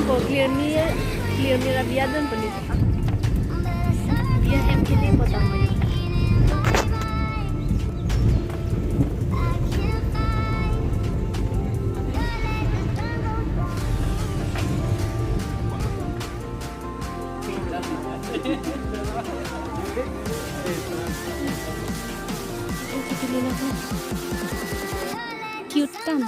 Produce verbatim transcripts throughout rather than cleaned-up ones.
Ko clear ni, clear ni ra biya don puni. Biya hem kini kota mai. Cute kan?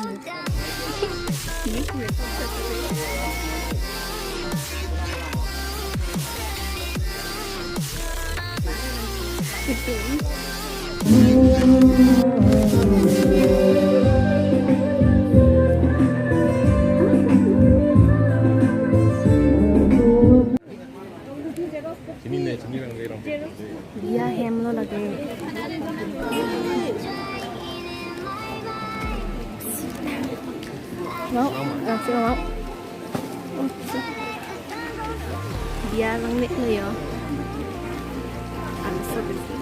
Chini ne, chini rang rang. Biya hem lo lake. Mau, langsung mau. Biya lang mek lo yo. Ang so busy.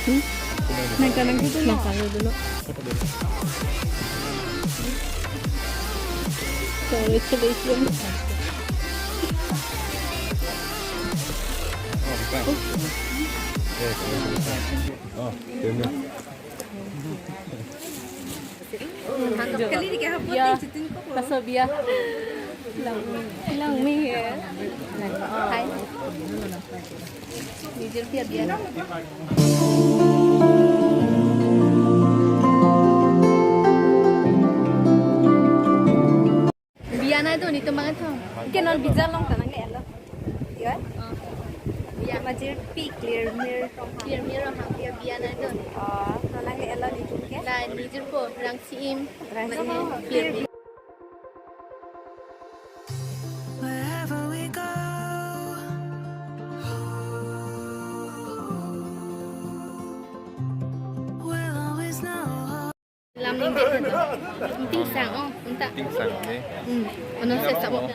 Hmm? Nang kanang gitu, nang kanang dulu. Congratulations. Oh, bukan. Eh, congratulations. Oh, terima. Kali ni kaya apa? Ya. Pasal biya. Lang, lang mi ya. Hai. Nijor biya biya. Biya nai do ni tumbang thong. Ke non bijar long tanang le alo. Ya? Biya. Majir pi clear mir rong. Clear mir rong. Biya, biya nai do. Oh, non lang le alo ni jun ke? Lai nijor ko rang si im. Rang si im. Clear mir. Wherever we go, we'll always know. Lam ning bet hadi. Tingsang, oh, unta. Tingsang, eh. Hmm. Ano sa sa mo.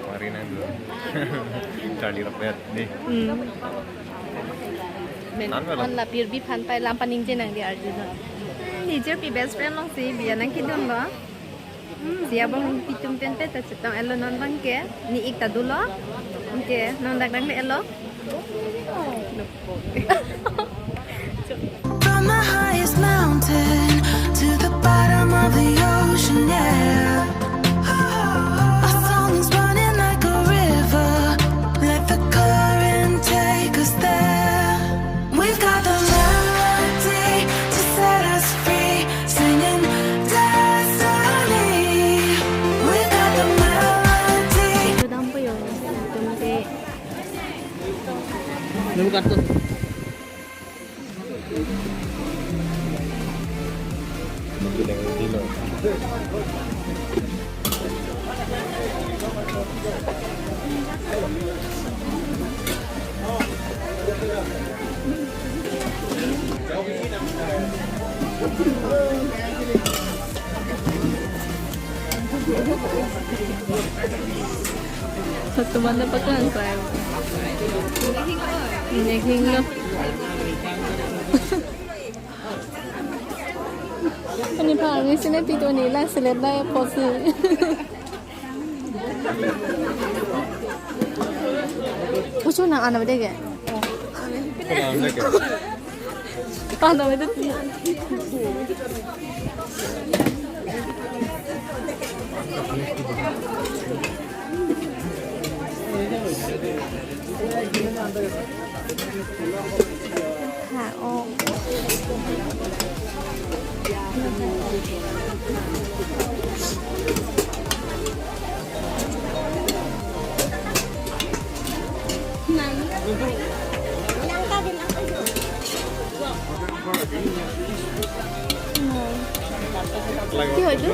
Marina dulu. Charlie Robert, nih. Hmm. Men, Nan ba lo? An la pirbi phan pai lam paningje nang di arju do. Nijor pi best friend long si biya nang kidun lo. Hmm, siya bang pitum pen pe ta chetong elo non bang ke. Ni ik ta dolo. Ke, non dak dak le elo. From the highest mountain to the bottom of the ocean, yeah. Our song is running like a river. Let the current take us there. We've got the melody to set us free, singing destiny. We've got the melody. Itu dampo yo, tumte. Nunggu kartu. Mungkin yang ini loh. Satu mana pakai angkai? Ini hingga. Ini paling sini tidur ni lah, selet lah ya, posi. Usu nang anak dek ya? Anak dek. Anak dek. Ha, oh. Ki hoy tu?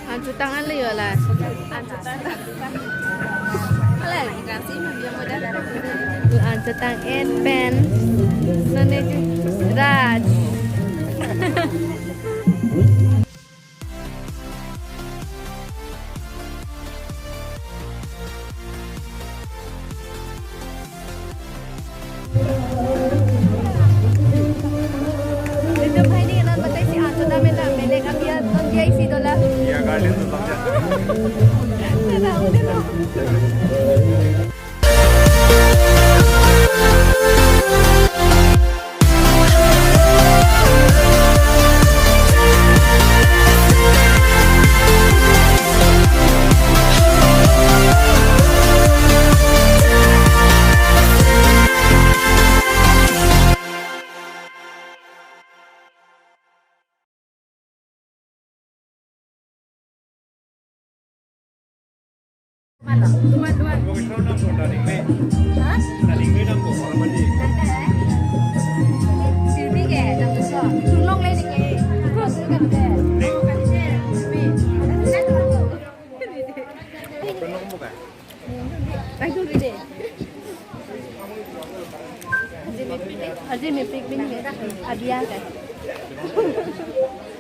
An chotang an le yola. An chotang. Ale, kasi mo dia mo da. An chotang en pen. Nane Raj. Itu bhai ni non batai si ato dame na melek abia non dia isi dola. Ya, garden tu saja. Ada udah lo. Mana? Dua, dua. Hah? Sini ke, jam tujuh. Tulung le dikit. Terus kan deh. Aji mepik bin ke. Adia ke.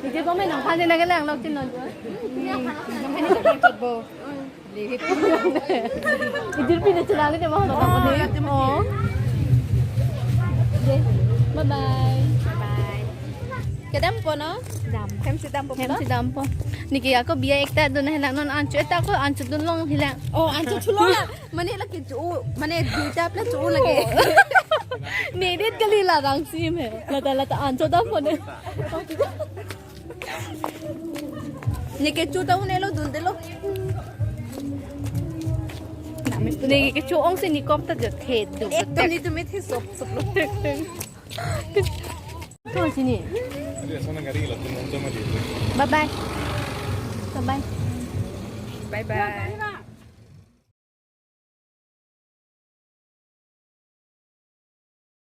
Ije komen nangphan nangkelang lok chin non. Nangphan nangkelang chot bo. Ijir pin chelang le mo. Oh, ya, terima kasih. Bye bye. Kedampo no? Dam. Hem si dampo. Hem si dampo. Niki ako biya ekta dun helang non ancho eta ako ancho dunlong helang. Oh, ancho chulong la. Mane la kecho, mane duita plus cho lage. Nedet kali la rang sim he. Lata lata ancho dampo ne. Ne kecho ta un-elo dundelo. Ne kecho ong si ne kop ta jat he du. Ekdom ne tumit he sop sop lo. Tuh sini. Bye bye. Bye bye. Bye bye.